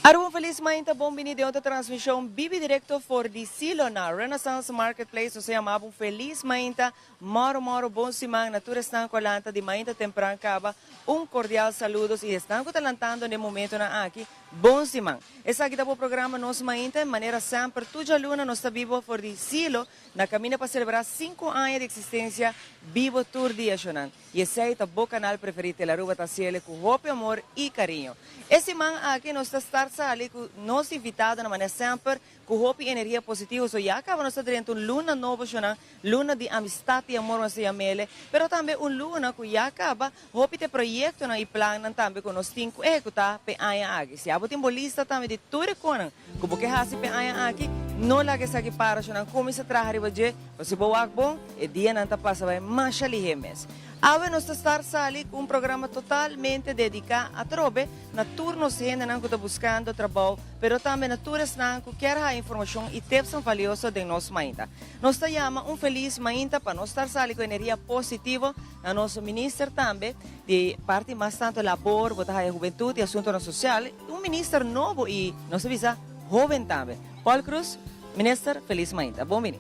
Aruba, un feliz mainta, bon bini den otro transmision bibo directo for di Silo na Renaissance Marketplace. Nos yama un feliz mainta, moro moro, bon siman, na tur esnan cu a lanta di mainta tempran caba. Un cordial saludos y esnan cu ta lantando na momento nan aki, bon siman. Esaki ta e programa Nos Mainta, manera semper, tur dialuna nos ta bibo for di Silo, na caminda pa celebra 5 aña di existencia, bibo tur dia, shonan. Y esey ta bo canal preferi, Telearuba ta haci'e cu hopi amor y cariño. E siman aki nos ta start sali cu nos invitado na manera semper cu hopi energia positivo. So ya caba nos ta den un luna nobo, shonan, luna di amistad y amor nos yam'e, pero tambe un luna cu ya caba hopi ta proyecto nan y plan nan tambe cu nos tin cu ehecuta pe aña aki. Si abo tin bo lista tambe di tur e cosnan cu bo kier haci pe aña aki, no laga esaki para, shonan, cuminsa traha riba dje, si bo wak bon, e dia nan ta pasa bay masha lihe mes. Awe nos ta start sali cu un programa totalmente dedica atrobe na tur nos hendenan cu ta buscando trabou, pero tambe na tur esnan cu kier haya informacion y tips valioso den Nos Mainta. Nos ta yama un feliz mainta pa nos start sali cu energia positivo na nos minister tambe di parti mas tanto labor, bo ta haya hubentud y asunto social, un minister nobo y nos ta bisa hoben tambe. Paul Croes, minister, feliz mainta. Bon bini.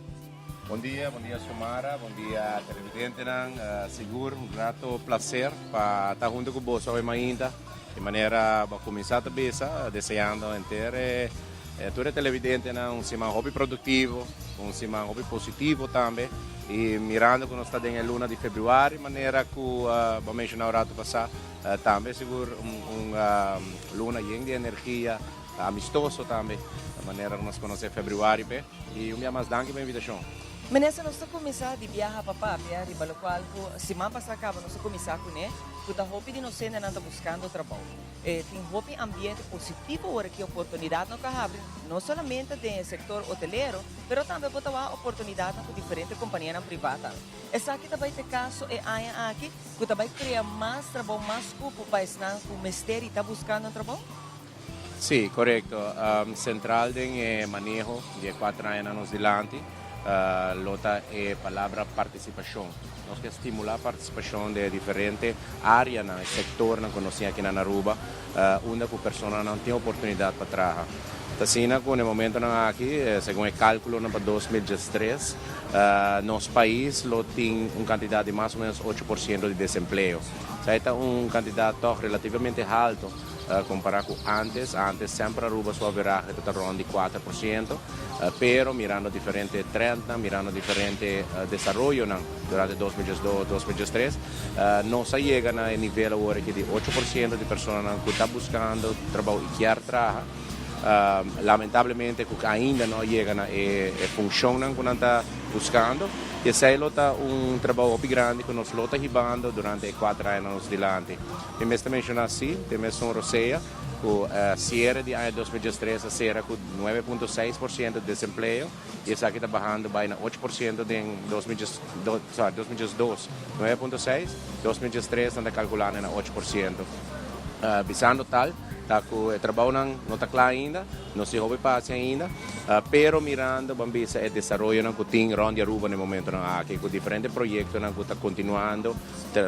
Bon dia, Xiomara, bon dia, televidente. Sigur, un grato placer pa ta hunto cu bo awe mainta. Di manera pa cuminsa tambe, deseando henter tur televidente un siman hopi productivo, un siman hopi positivo tambe. Y mirando cu nos ta den luna di februari, manera cu bo a menciona rato pasa, tambe sigur un luna yen di energia, amistoso tambe, di manera cu nos conoce februari pe. Y un dia mas danki pa e invitacion. Minister, nos a cuminsa di biaha pa papia, riba locual cu siman pasa caba nos a cuminsa cune, cu ta hopi di nos hendenan ta buscando trabou. Tin hopi ambiente positivo awor cu oportunidad nan ta habri, no solamente den sector hotelero, pero tambe por ta oportunidad cu diferente compania priva. Esaki tambe ta caso e aña aki, cu tambe crea mas trabou, mas cupo pa esnan cu mester ta buscando trabou? Si, corecto. Central den maneho di 4 aña nos dilanti, lo ta e palabra participacion. Nos kier stimula participacion di diferente area na sector nan conoci aki na Aruba, unda cu persona nan tin oportunidad pa traha. Asina, cu e momento nan aki, segun e calculo pa 2013, nos pais lo tin un cantidad di mas o menos 8% di desempleo. Esey ta un cantidad toch relativamente halto compara cu antes. Antes semper Aruba su average ta rond di 4%, pero mirando diferente trend, mirando diferente desaroyo durante 2012, 2013, nos a yega na nivel awor aki di 8% di persona cu ta buscando trabou y kier traha. Lamentablemente ainda no a yega na e funcion cu nan ta buscando. Y esey ta un trabou grandi cu nos ta hibando durante 4 aña nos dilanti. Mi mester menciona asina, tin un rosea, cu cierre di aña 2013 a cera cu 9.6% di desempleo y esaki ta bahando bay na 8% den 2012, 9.6, 2013 ta calculando na 8%. Bisando tal, ta cu e trabou no ta cla ainda, no si hopi pa haci ainda, pero mirando, ban bisa, e desaroyo nan cu tin rond di Aruba na momento nan aki, cu diferente proyecto nan cu ta continuando,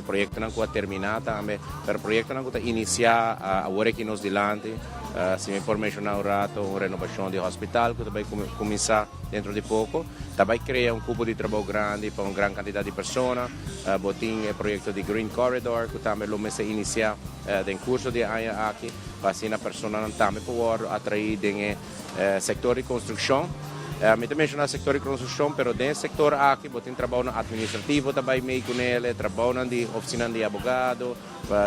proyecto nan cu a termina tambe, pero proyecto nan cu ta inicia awor aki nos dilanti, si mi por menciona un rato, un renovacion di hospital cu tambe cuminsa dentro di poco, tambe crea un cupo di trabou grandi pa un gran cantidad di persona, bo tin e proyecto di Green Corridor cu tambe lo mester inicia den curso di aña aki, pa asina persona tambe por atrae den sector di construccion. Mi ta menciona sector di construccion, pero den sector aki, bo tin trabou administrativo tambe mey cu ne, trabou di oficina di abogado,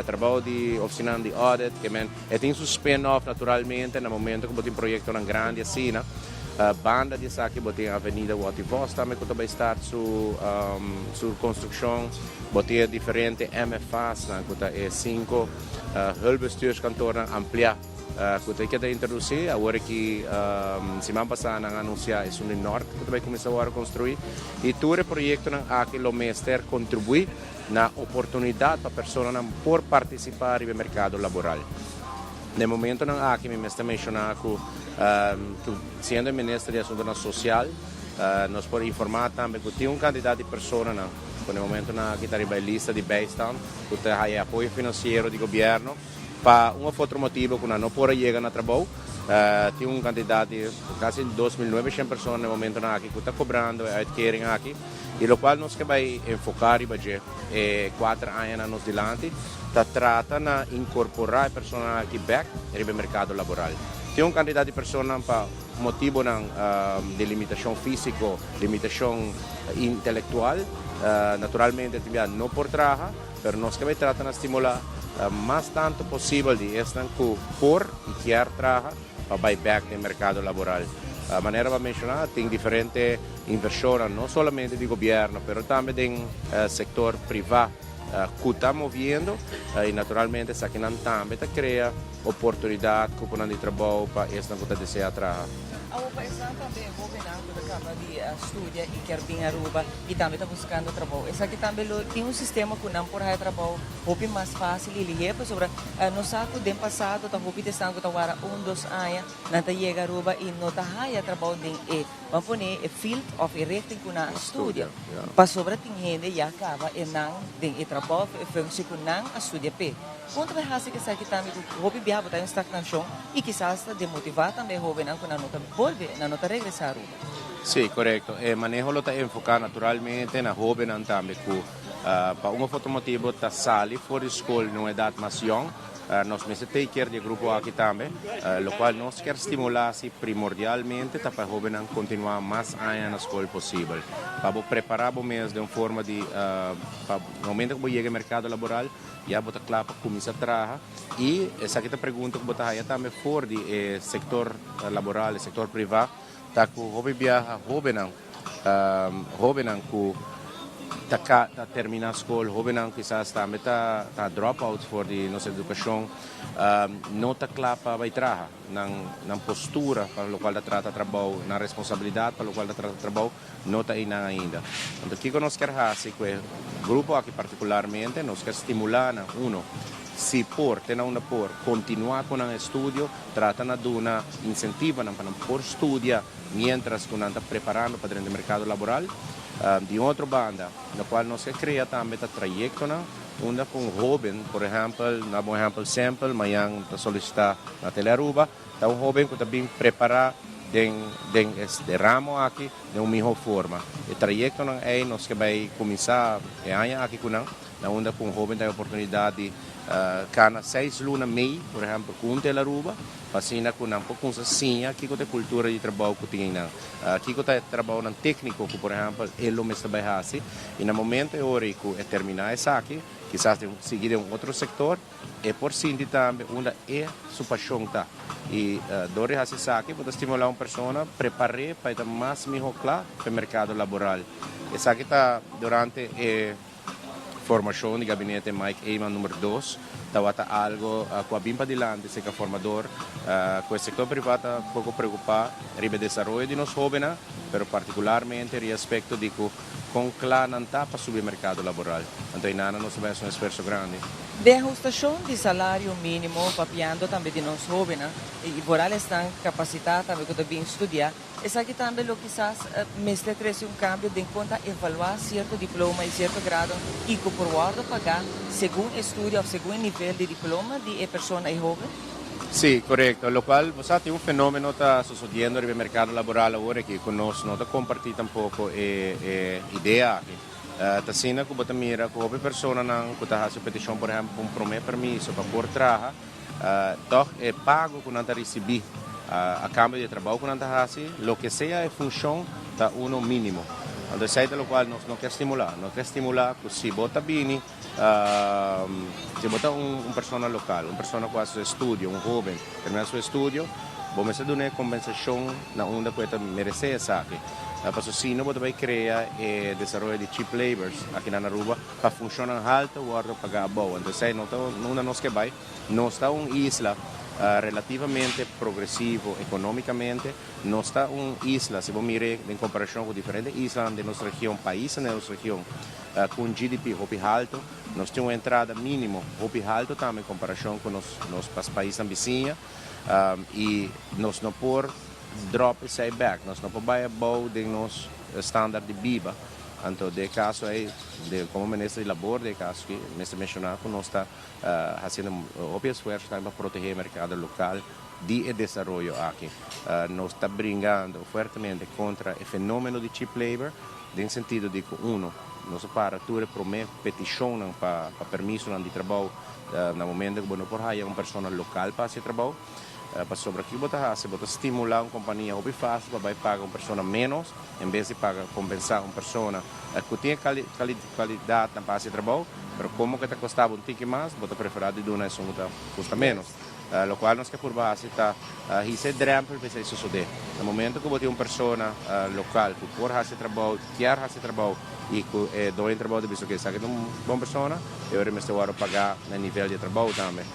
trabou di oficina di audit, kiermen, e tin su spin-off naturalmente na momento cu bo tin proyecto grandi asina. Banda di esaki bo tin Avenida Watty Vos tambe cu tambe start su construccion, bo tin diferente MFA's cu ta e cinco hulpbestuurskantoor amplia cu ta keda introduci. Awor cu siman pasa a anuncia e un Noord cu tambe cuminsa awor construi y tur proyecto aki lo mester contribui na oportunidad pa persona por participa den mercado laboral. Na momento nan aki mi mester menciona cu siendo minister di Asunto Social, nos por informa tambe cu tin un cantidad di persona cu na momento nan aki ta riba lista di bijstand, cu ta apoyo financiero di gobierno, pa un of otro motibo cu no por yega na trabou. Tin un kantidat di kasi 2900 persona na e momentonan aki ku ta kobrando e uitkering aki i lokual nos ke bai enfoká riba dje e kuater añanan nos dilanti ta trata na inkorporá e personanan aki bèk riba e merkado laboral. Tin un kantidat di personanan pa motibonan di limitashon físiko, limitashon intelektual, naturalmente tin bia no por traha, pero nos ke bai trata na stimulá mas tantu posibel di esnan ku por i kier traha pa bai bèk den merkado laboral. Manera bo a menshoná, tin diferente invershonnan, no solamente di gobièrnu, pero tambe den sektor privá ku ta moviendo i naturalmente esakinan tambe ta krea oportunidat, kuponan di trabou pa esnan ku ta deseá traha. Awor pa esnan tambe e hobennan ku ta kaba di studia i kier bin Aruba i tambe ta buskando trabou, esaki tambe lo tin un sistema ku nan por haya trabou hopi mas fásil i lihé pasobra nos sa ku den pasado ta hopi di esnan ku ta wara un dos aña nan ta yega Aruba i no ta haya trabou den e ban pone e field òf e richting ku nan a studia pasobra tin hende ya kaba e nan den e trabou òf e functie ku nan a studia p'e. Kon ta bai hasi ku esaki tambe ku hopi biaha bo ta den un stagnashon i kisas ta demotivá tambe e hóbennan ku nan no ta bolbe, nan no ta regresá Aruba? Sí, korekto. E maneho lo ta enfoká naturalmente na hóbennan tambe ku pa un òf otro motibu ta sali for di skol na un edat mas yòn. Nos mester take care di e grupo aki tambe. Lokual nos kier stimulá si primordialmente ta pa e hóbennan kontinuá mas aña na skol posibel. Pa bo prepará bo mes den un forma di pa momento ku bo yega e merkado laboral ya bo ta kla pa kuminsá traha. I esaki ta pregunta ku bo ta haya tambe for di e sektor laboral, e sektor privá. Ta ku hopi biaha hóbennan, hóbennan ku ta ka ta terminá skol, hóbennan kisas tambe ta ta drop out for di nos edukashon, no ta kla pa bai traha. Nan nan postura pa lokual ta trata trabou, nan responsabilidat pa lokual ta trata trabou no ta einan ainda. Anto kiko nos kier hasi ku e grupo aki partikularmente? Nos kier stimulá nan, uno, si por, te na unda por, kontinuá ku nan estudio. Trata na duna insentivonan pa nan por studia mientras ku nan ta preparando pa drenta merkado laboral. Di un otro banda, lokual nos ke krea tambe ta trayektonan unda ku un hóben, por ehèmpel, na bo ehèmpel sempel, mañan ta solisitá na Telearuba, ta un hóben ku ta bin prepará den den e ramo aki den un mihó forma. E trayektonan ei nos ke bai kuminsá e aña aki ku nan. Na unda ku un hoben ta e oportunidat di kana seis luna mei, por ehèmpel, ku un tel Aruba, pa asina ku nan por kumsa siña kiko ta e kultura di trabou ku tin einan, kiko ta e trabounan tékniko ku, por ehèmpel, e lo mester bai hasi. I na momento e ora ei ku e terminá esaki, kisas den sigui den un otro sektor, e por sinti tambe unda e su pashon ta. I dor di hasi esaki bo ta stimulá un persona, prepar'é pa e ta mas mihó kla pa e merkado laboral. Esaki ta durante e. Formacion di Gabinete Mike Eman numero dos tabata algo cu a bin padilanti cerca formador cu e sector priva ta poco preocupa riba e desaroyo di nos hobennan, pero particularmente riba e aspecto di cu con cla nan ta pa subi e mercado laboral. Anto eynana nos ta bay haci un esfuerzo grandi. De ahustacion di salario minimo, papiando tambe di nos hobennan y vooral esnan capacita tambe cu ta bin studia, Esaki tambe lo kisas mester trese un kambio den kon ta evaluá sierto diploma i sierto grado i ku por wòrdu pagá segun e studio òf segun e nivel di diploma di e persona, e hóben? Sí, korekto. Lokual bo sa tin un fenómeno ta sosodiendo riba e merkado laboral awor aki ku nos no ta kompartí tampoko e e idea aki. Ta asina ku bo ta mira ku hopi personanan ku ta hasi un petishon por ehèmpel pa un promé permiso pa por traha, Tòg e pago ku nan ta risibí a kambio di e trabou ku nan ta hasi, loke sea e funshon, ta uno mínimo. Anto esei ta lokual nos no ke stimulá. Nos ke stimulá ku si bo ta bini, si bo ta un persona lokal, un persona ku hasi su estudio, un hóben, terminá su estudio, bo mester duna e kompensashon na unda ku e ta meresé esaki. Pasobra si no bo ta bai krea e desaroyo di cheap labors aki na Aruba. Pa funshonnan halto wòrdu pagá abou. Anto esei no ta unda nos ke bai. Nos ta un isla relativamente progresivo ekonómikamente. Nos ta un isla, si bo mir'é den komparashon ku diferente islanan den nos region, paisnan den nos region, ku un GDP hopi halto. Nos tin un entrada mínimo hopi halto tambe en komparashon ku nos nos paisnan bisiña. I nos no por dròp esei bèk. Nos no por bai abou den nos standaard di biba. Anto den e kaso ei, den komo minister di labor den e kaso aki, mester menshoná ku nos ta hasiendo hopi esfuerso tambe pa protegé e merkado lokal. di e desaroyo aki. Nos ta bringando fuertemente kontra e fenomeno di cheap labor den sentido di ku uno, nos a para tur e promé petishonnan pa permisonan di trabou na momento ku bo no por haya un persona lokal pa hasi e trabou. Pasobra kiko bo ta hasi? Bo ta stimulá un kompania hopi fásil pa bai paga un persona ménos en bes di paga kompensá un persona ku tin e kalidatnan pa hasi e trabou, pero komo ku e ta kostá bo un tiki mas, bo ta preferá di duna esun ku ta kusta ménos. Lokual nos ke purba hasi ta hisa e drèmpel pa esei sosodé. Na momento ku bo tin un persona lokal ku por hasi e trabou, kier hasi e trabou i ku e doño di trabou ta bisa ku esaki ta un bon persona, e ora e mester wòrdu pagá na e nivel di e trabou tambe.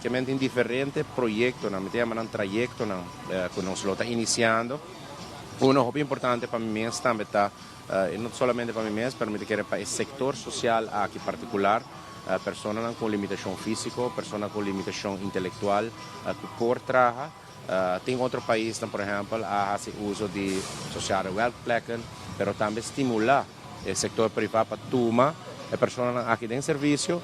Kemen tin diferente proyektonan, mi ta yama nan trayektonan ku nos lo ta inisiando. Uno hopi importante pa mi mes tambe ta, i no solamente pa mi mes, pero mi ta kere pa e sektor sosial aki partikular, personanan ku un limitashon físiko, persona ku limitashon intelektual ku por traha. Tin otro paisnan, por ehèmpel, a hasi uso di sociale werkplekken, pero tambe stimulá e sektor privá pa tuma e personanan aki den servisio.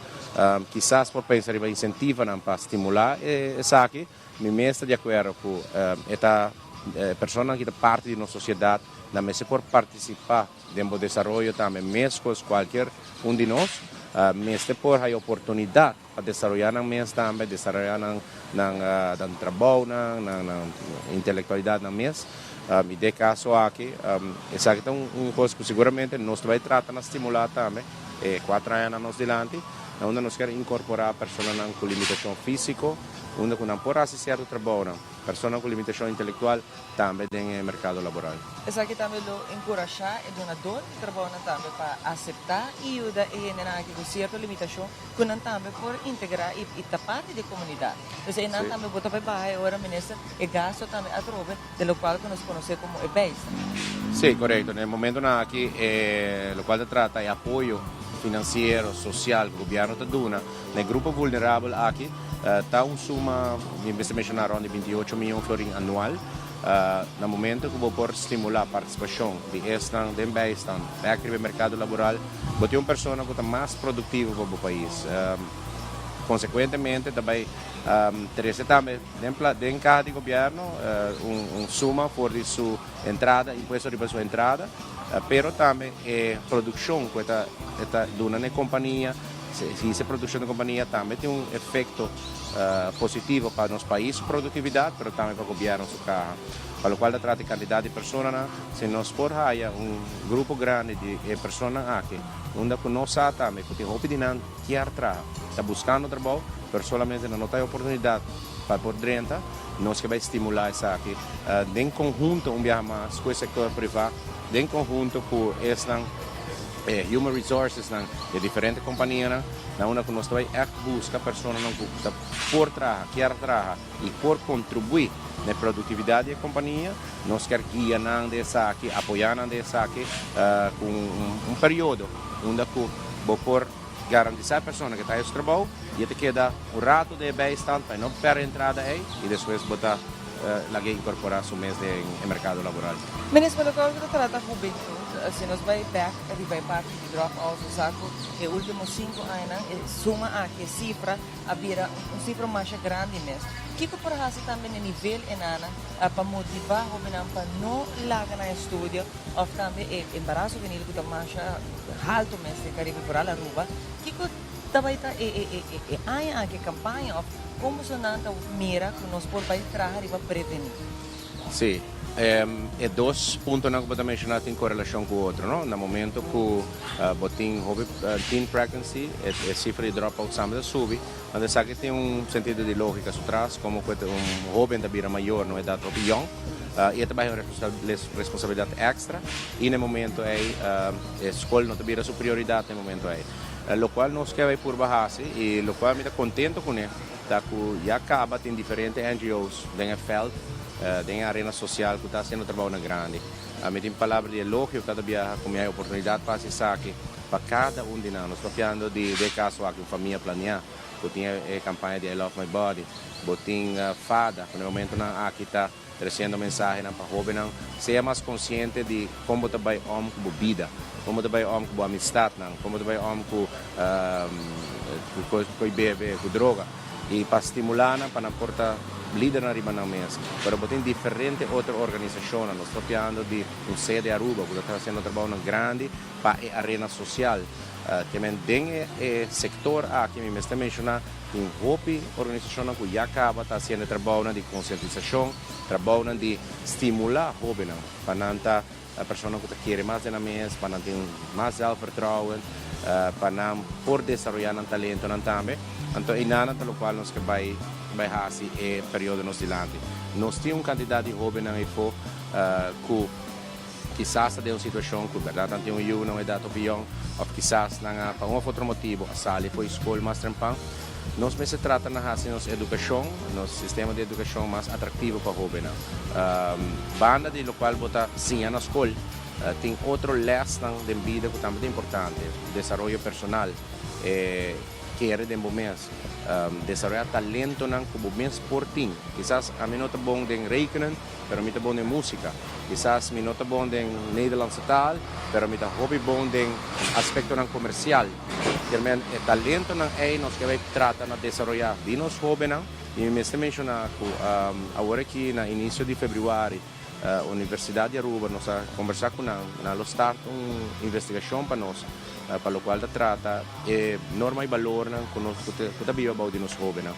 Kisas por pensa riba insentivanan pa stimulá esaki. Mi mes ta di akuerdo ku e ta personanan ki ta parti di nos sosiedat, nan mester por partisipá den bo desaroyo tambe meskos kualkier un di nos. Mester por haya oportunidat pa desaroyá nan mes tambe, desaroyá nan nan trabounan, nan nan intelektualidatnan mes. I den e kaso aki, esaki ta un kos ku siguramente nos ta bai trata na stimulá tambe e kuater añanan nos dilanti, na unda nos kier inkorporá personanan ku limitashon físiko, unda ku nan por hasi sierto trabounan, personanan ku limitashon intelektual tambe den e merkado laboral. Esaki tambe lo enkurashá e dunador di trabounan tambe pa aseptá i yuda e hendenan aki ku sierto limitashon ku nan tambe por integrá i ta parti di e komunidat. Entonces einan tambe bo ta bai baha e ora minister e gasto tambe atrobe de lokual ku nos konosé komo e bijstand. Sí, korekto. Na e momentonan aki e lokual ta trata e apoyo finansiero, sosial ku gobièrnu ta duna na e grupo vulnerabel aki ta un suma, mi mester menshoná rònt di 28 mion florin anual. Na momento ku bo por stimulá partisipashon di esnan den bijstand bèk riba e merkado laboral, bo tin un persona ku ta mas produktivo pa bo pais. Konsekuentemente ta bai trese tambe den den kaha di gobièrnu un suma for di su entrada, impuesto riba su entrada, pero tambe e produkshon ku e ta e ta duna na e kompania, si e produkshon di kompania tambe tin un efekto positivo pa nos pais su produktividat, pero tambe pa gobièrnu su kaha. Pa lokual ta trata e kantidat di personanan, si nos por haya un grupo grandi di e personanan aki, unda ku nos sa tambe ku tin hopi di nan kier traha, ta buskando trabou, pero solamente nan no ta e oportunidat pa por drenta, nos ke bai stimulá esaki den konhunto un biaha mas ku e sektor privá, den konhunto ku esnan e human resourcesnan di e diferente kompanianan, na unda ku nos ta bai ègt buska personanan ku ta por traha, kier traha i por kontribuí na e produktividat di e kompania. Nos kier guia nan den esaki, apoyá nan den esaki ku un periodo unda ku bo por garantisá e persona ku ta haña su trabou i e ta keda un ratu den e bijstand pa e no pèrdè entrada ei i despues bo ta lag'é inkorporá su mes den e merkado laboral. Minister, pa loke ta trata hubentut, si nos bai bèk riba e parti di drop outs, nos sa ku e último sinku añanan e suma aki, e sifra a bira un sifra masha grandi mes. Kiko por hasi tambe na e nivel enanan pa motivá hóbennan pa no laga nan estudio òf tambe e embaraso hubenil ku ta masha haltu mes den Karibe foral Aruba? Kiko ta bai ta e e aña aki, e kampaña òf kon bosonan ta mira ku nos por bai traha riba prevení? Sí, e dos puntonan ku bo ta menshoná tin korelashon ku otro, no? Na momento ku bo tin hopi teen pregnancy, e sifra di dropout tambe ta subi. Anto esaki tin un sentido di lógika su tras, komo ku un hóben ta bira mayor na un edat hopi yòn i e ta bai un responsabilidat èkstra i na e momento ei e skol no ta bira su prioridat na e momento ei. Lokual nos ke bai purba hasi i lokual mi ta kontento kuné ta ku ya kaba tin diferente NGO's den e vèlt, den e arena sosial ku ta hasiendo trabounan grandi. Mi tin palabra di elogio kada biaha ku mi hay oportunidat pa hasi esaki pa kada un di nan. Nos papiando di e kaso aki un famia planiá ku tin e kampaña di I love my body. Bo tin fada ku na e momentonan aki ta tresiendo mensahenan pa hóbennan sea mas konsiente di kon bo ta bai om ku bo bida, kon bo ta bai om ku bo amistatnan, kon bo ta bai om ku ku kos ku bebe, ku droga. I pa stimulá nan pa nan por ta lidernan riba nan mes. Pero bo tin diferente otro organisashonnan, nos papiando di un sede Aruba ku ta hasiendo trabounan grandi pa e arena sosial. Te men den e sektor aki mi mester menshoná tin hopi organisashonnan ku ya kaba ta hasiendo e trabounan di konsientisashon, trabounan di stimulá hóbennan pa nan ta personanan ku ta kere mas den nan mes, pa nan tin mas zelfvertrouwen, pa nan por desaroyá nan talentonan tambe. Anto einanan ta lokual nos ke bai bai hasi e periodo nos dilanti. Nos tin un kantidat di hóbennan eyfo ku kisas ta den un situashon ku bèrdat nan tin un yu na un edat hopi yòn òf kisas nan a pa un òf otro motibu a sali for di skol mas trempan. Nos mester trata na hasi nos edukashon, nos sistema di edukashon mas atraktivo pa hóbennan. Banda di lokual bo ta siña na skol, tin otro lèsnan den bida ku tambe ta importante, desaroyo personal, e kere den bo mes, desaroyá talentonan ku bo mes por tin. Kisas ami no ta bon den rekenen, pero mi ta bon den músika. Kisas mi no ta bon den Nederlandse taal, pero mi ta hopi bon den aspektonan komersial. Kermen e talentonan ei nos ke bai trata na desaroyá di nos hóbennan. I mi mester menshoná ku awor aki na inisio di febrüari Universidat di Aruba nos a kombersá ku nan, nan lo start un investigashon pa nos pa lokual ta trata e norma i balornan ku nos ku ta biba bou di nos hóbennan.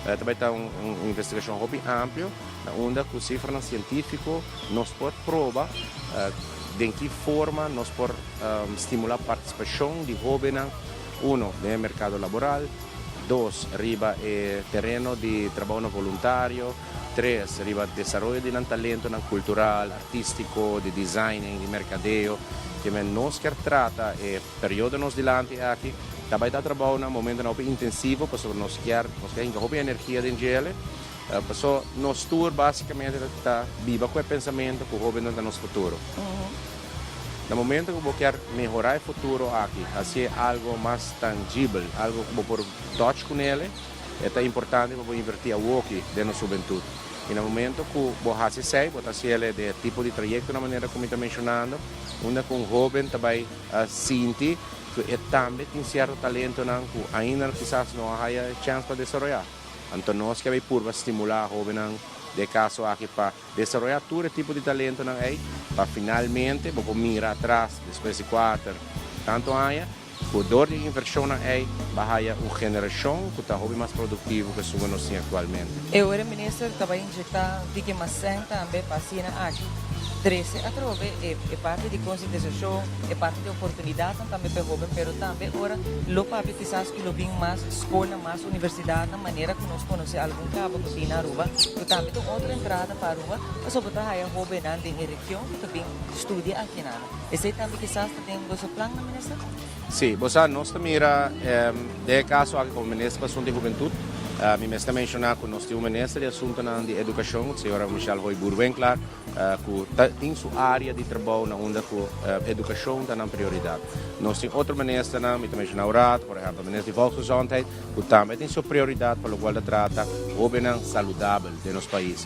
Ta bai ta un investigashon hopi amplio na unda ku sifranan sientífiko nos por proba den ki forma nos por stimulá partisipashon di hóbennan, uno, den e merkado laboral, dos, riba e tereno di trabounan voluntario, tres, riba desaroyo di nan talentonan kultural, artístiko, di designing, di merkadeo. Kimen nos kier trata e periodo nos dilanti aki ta bai ta trabou na momentonan hopi intensivo pasobra nos kier nos kier hinka hopi energia den djele paso nos tur basikamente ta biba ku e pensamento ku hobennan ta nos futuro. Na momento ku bo kier mehora e futuro aki hasié algo mas tangibel algo ku bo por touch kunele e ta importante pa bo inverti awoki den nos hubentut. I na momento ku bo hasi esei bo ta hasiele den e tipo di trayektonan manera ku mi ta menshonando unda ku un hoben ta bai sinti ku e tambe tin sierto talentonan ku ainda kisas no a haya e chèns pa desaroyá. Anto nos ke bai purba stimulá hóbennan den e kaso aki pa desaroyá tur e tipo di talentonan ei pa finalmente bo por mira atras despues di kuater tantu aña ku dor di e invershonnan ei ba haya un generashon ku ta hopi mas produktivo ku esun ku nos tin aktualmente. E ora minister ta bai injektá diki mas sèn tambe pa asina aki trese atrobe e e parti di konsientisashon, e parti di oportunidatnan tambe pa e hoben, pero tambe ora lo papia kisas ku lo bin mas skolnan, mas universidatnan, manera ku nos konosé algun kaba ku tin na Aruba, ku tambe ta un otro entrada pa Aruba, pasobra bo ta haya hobennan den e region ku ta bin studia akinan. Esei tambe kisas ta den boso plannan, minister? Sí, bo sa, nos ta mira den e kaso aki komo minister pa asuntu di hubentut, mi mester menshoná ku nos tin un minister di asuntunan di edukashon, señora Michelle Hooyboer-Winklaar, ku ta tin su área di trabou na unda ku edukashon ta nan prioridat. Nos tin otro ministernan, mi ta menshoná un rato, por ehèmpel minister di Volksgezondheid, ku tambe tin su prioridat pa lokual ta trata hóbennan saludabel den nos pais.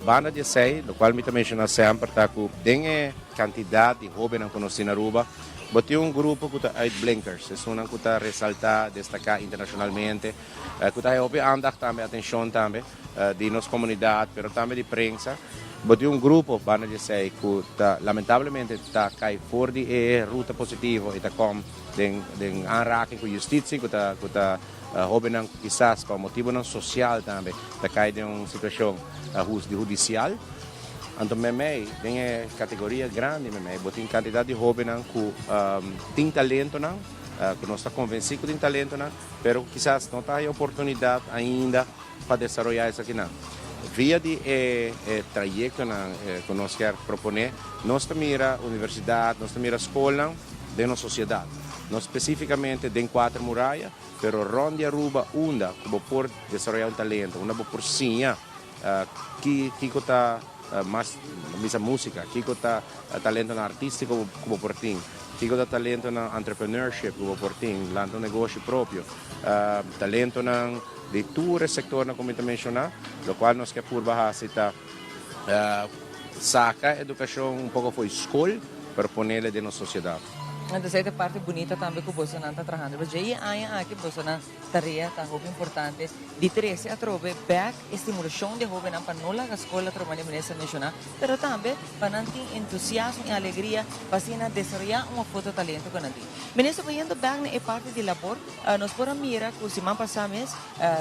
Banda di esei, lokual mi ta menshoná semper ta ku den e kantidat di hóbennan ku nos tin na Aruba, bo tin un grupo ku ta uitblinkers, esunnan ku ta resaltá, destaká internashonalmente, ku ta haña hopi aandacht tambe, atenshon tambe di nos komunidat, pero tambe di prensa. Bo tin un grupo banda di esei ku ta lamentablemente ta kai for di e ruta positivo i ta kom den den aanraking ku justitsia, ku ta ku ta Hóbennan ku kisas pa motibunan sosial tambe ta kai den un situashon di hudisial. Anto meimei den e kategoria grandi meimei bo tin kantidat di hóbennan ku tin talentonan, ku nos ta konvensí ku tin talentonan, pero ku kisas no ta haya oportunidat ainda pa desaroyá esakinan. Via di e trayektonan ku nos kier proponé, nos ta mira universidat, nos ta mira skolnan den nos sosiedat, no spesífikamente den kuater muraya, Pero rond di Aruba unda cu bo por desaroya un talento, unda bo por siña ki kico ta mas bisa musica, kico ta talentonan artistico cu bo por tin, kico ta talentonan entrepreneurship cu bo por tin, lanta un negoshi propio, talentonan di tur e sectornan cu mi ta menciona, locual nos ke purba haci ta saca educacion un poco fo'i scol pero ponele den nos sociedad. Anto esei ta e parti bunita tambe ku bosonan ta trahando. Pero dje e aña aki bosonan tarea ta hopi importante di trese atrobe bek e stimulashon di e hobennan pa no laga skol atrobe manera minister a menshoná, pero tambe pa nan tin entusiasmo i alegria pa asina desaroyá un of otro talento ku nan tin. Minister, bayendo bek na e parti di labor, nos por a mira ku siman pasá mes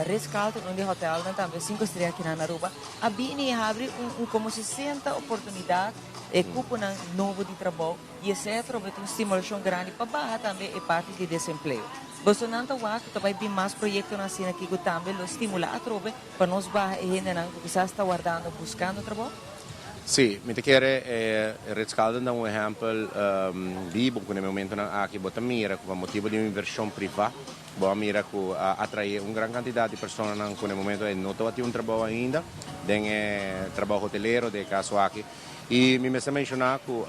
Ritz Carlton, un di e hotelnan tambe sinku estrea akinan na Aruba, a bini i habri un komo 60 oportunidat, e kuponan nobo di trabou. I esei atrobe ta un stimulashon grandi pa baha tambe e parti di desempleo. Bosonan ta wak ku ta bai bin mas proyektonan asina aki ku tambe lo stimulá atrobe pa nos baha e hendenan ku kisas ta wardando buskando trabou? Sí, mi ta kere e Ritz-Carlton ta un ehèmpel bibo ku na e momentonan aki bo ta mira ku pa motibu di un invershon privá bo a mira ku a atraé un gran kantidat di personanan ku na e momento ei no tabatin un trabou ainda den e trabou hotelero den e kaso aki. I mi mester menshoná ku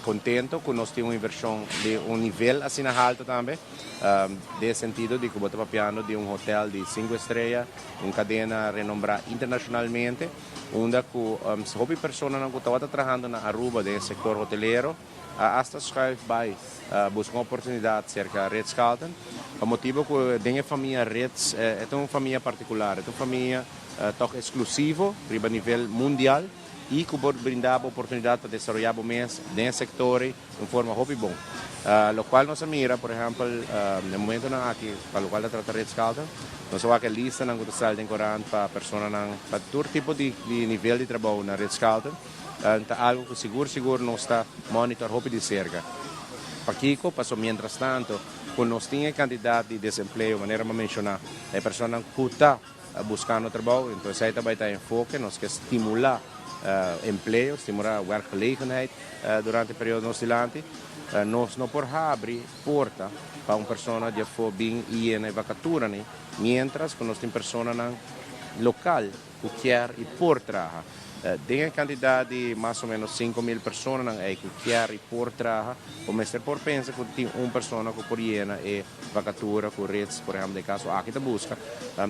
kontento ku nos tin un invershon di un nivel asina haltu tambe, den e sentido di ku bo ta papiando di un hotel di sinku estrea, un kadena renombrá internashonalmente, unda ku hopi personanan ku tabata trahando na Aruba den e sektor hotelero a asta schuif bai buska un oportunidat serka Ritz-Carlton, pa motibu ku den e famia Ritz e ta un famia partikular, e ta un famia tòg eksklusivo riba nivel mundial. I ku por brinda bo oportunidat pa desaroyá bo mes den e sektor ei un forma hopi bon. Lokual nos a mira, por ehèmpel, na e momentunan aki pa lokual ta trata Ritz-Carlton, nos a wak e listanan ku ta sali den korant pa personanan pa tur tipo di nivel di trabou na Ritz-Carlton, ta algu ku sigur sigur nos ta monitor hopi di serka. Pakiko? Pasobra mientrastanto ku nos tin e kantidat di desempleo, manera mi a menshoná, e personanan ku ta Buskando trabou, enton esei ta bai ta enfoke, nos ke stimulá empleo, stimulá werkgelegenheid durante e periodo nos dilanti. Nos no por habri porta pa un persona di afó bin i yena e vakaturani, miéntras ku nos tin personanan lokal ku kier i por traha. Den e kantidat di mas o ménos 5000 personanan ei ku kier i por traha, bo mester por pensa ku tin un persona ku por yena e vakatura ku Ritz, por ehèmpel den e kaso aki ta buska,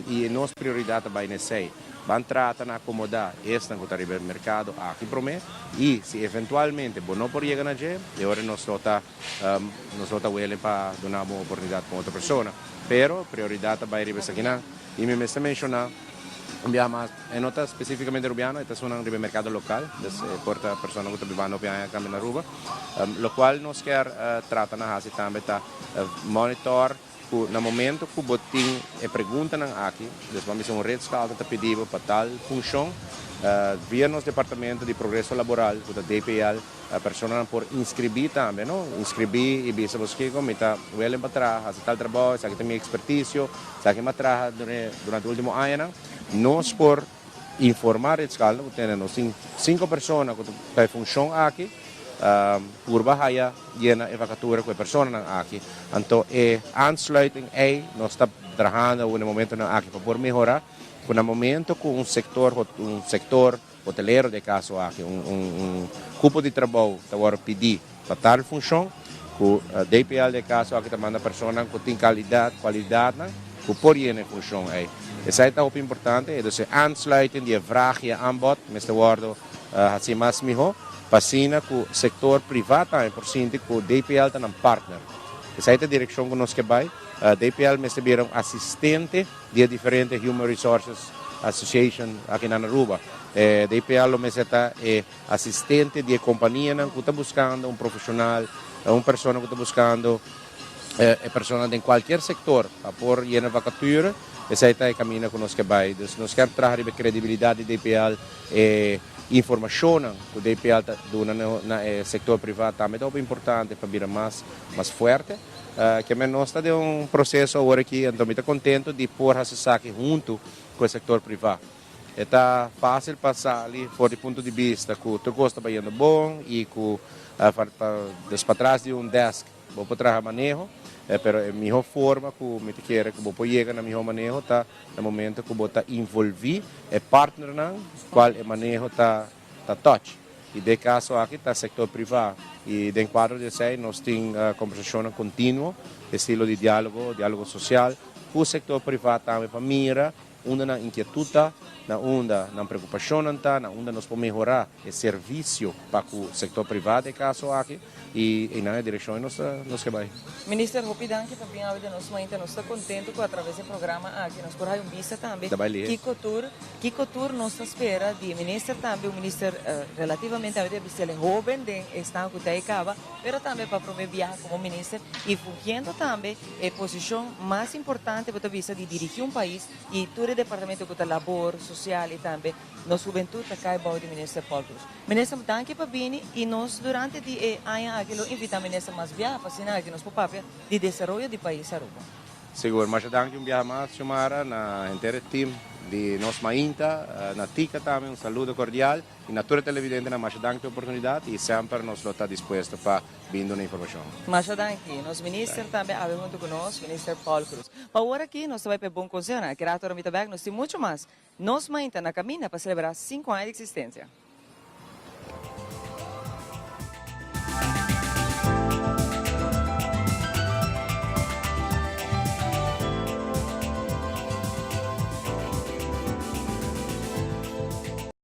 i nos prioridat ta bai na esei. Ban trata na akomodá esnan ku ta riba e merkado aki promé, i si eventualmente bo no por yega na dje, e ora nos lo ta nos lo ta welen pa duna bo un oportunidat ku otro persona. Pero prioridat ta bai riba esakinan. I mi mester menshoná un biaha mas, e no ta spesífikamente rubiano, e ta esunnan riba e merkado lokal, dus e por ta persona ku ta bibando hopi aña kambia na Aruba. Lokual nos kier trata na hasi tambe ta monitor ku na momento ku bo tin e preguntanan aki, dus ban bisa un ritz-carlton ta pidi bo pa tal funshon, via nos departamento di progreso laboral ku ta DPL, personanan por inskribí tambe, no? Inskribí i bisa bo kiko mi ta welen pa traha, hasi tal trabou, esaki ta mi ekspertisio, esaki mi a traha durante ultimo añanan. Nos por informá Ritz-Carlton ku tene nos tin sinku persona ku ta e funshon aki, purba haya yena e vakatura ku e personanan aki. Anto e aansluiting ei nos ta trahando awor na e momentonan aki pa por mehorá ku na momento ku un sektor un sektor hotelero den e kaso aki un un kupo di trabou ta wòrdu pidí pa tal funshon ku DPL den e kaso aki ta manda personanan ku tin kalidat kualidatnan ku por yena e funshon ei. Esei ta hopi importante, dus e aansluiting di e vraag i e aanbod mester wòrdu hasi mas mihó pa asina ku sektor privá tambe por sinti ku DPL ta nan partner. Esei ta e direkshon ku nos ke bai. DPL mester bira un asistente di e diferente Human Resources Association aki na Aruba. DPL lo mester ta e asistente di e kompanianan ku ta buskando un profeshonal, un persona ku ta buskando e persona den kualkier sektor pa por yena vakature. Esei ta e kaminda ku nos ke bai. Dus nos kier traha riba e kredibilidat di DPL, e informashonnan ku DPL ta duna na e sektor privá tambe ta hopi importante pa bira mas mas fuerte. Kiamen nos ta den un proseso awor aki, anto mi ta kontento di por hasi esaki huntu ku e sektor privá. E ta fásil pa sali for di punto di bista ku tur kos ta bayendo bon i ku pa patras di un desk bo por traha maneho, pero e mihó forma ku mi ta kere ku bo por yega na mihó maneho ta na momento ku bo ta involví e partnernan kual e maneho ta touch. I den e kaso aki ta sektor privá. I den kuadro di esei nos tin kombersashonnan kontinuo, estilo di diálogo, diálogo sosial, ku sektor privá tambe pa mira. unda nan inkietud ta, na unda nan preocupacionnan ta, na unda nos por mehora e servicio pa cu sector priva den e caso aki y eynan e direccion nos nos ke bay. Minister, hopi danki pa bin awe den nos mainta. Nos ta contento cu atraves e programa aki nos por haya un bista tambe Ta bay lihe. kico tur kico tur nos ta spera di e minister tambe, un minister relativamente awe ta bisel hoben den esnan cu ta e caba, pero tambe pa prome biaha como minister y fungiendo tambe e posicion mas importante bo ta bisa di dirigi un pais y tur e departamento cu ta labor, social y tambe nos hubentud ta cay bao di Minister Paul Croes. Minister, danki pa bini y nos durante di e aña aki lo invita Minister mas biaha pa asina aki nos por papia di desaroyo di pais Aruba. Sigur, masha danki un biaha mas Xiomara, na henter e team di Nos Mainta, na Tica tambe un saludo cordial y na tur e televidentenan masha danki pa e oportunidad y semper nos lo ta dispuesto pa bin duna informacion. Masha danki. Nos Minister tambe awe hunto cu nos, Minister Paul Croes. Pa awor aki nos ta bay pa e bon consehonan. Aki rato ora mi ta bek nos tin mucho mas. Nos Mainta na caminda pa celebra cinco aña di existencia.